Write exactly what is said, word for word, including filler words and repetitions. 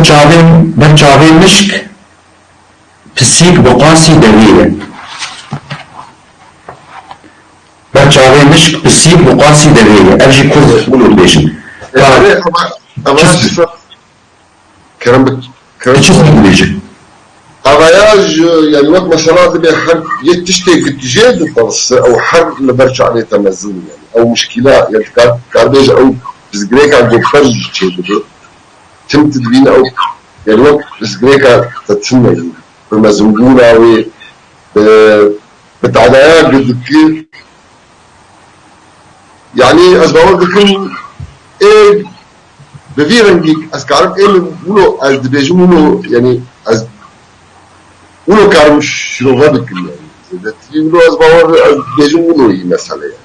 Çavê, ber çavê mişk, pisîk bi qasî devê ye. Ber çavê mişk, pisîk bi qasî devê ye. Ev jî kurd wilo dibêjin. Ka- Yanî, eva, eva Çi- şifre. Kerem bi, kerem Çi dibêjin? Evaya ji, yani wek mesela dibê her yê tiştê ku tu jê ditirse ew her li ber çavê te mezin yani. Ew muşkîla, yani kar, kar bêje ew pirsgirêka gofer jî çêdibe. Tim tu dibîne ew, yani wek pirsgirêka te tune jî. Bi mezinbûna wê, bi, bi tadaya ku dikir. Yani ez bawer dikim ê bi vî rengî ez karim ê min wilo ez dibêjim wilo, yani ez wilo karim şirove bikim yani. Zêdetirî wilo ez bawer ez dibêjim wilo yî mesele yani.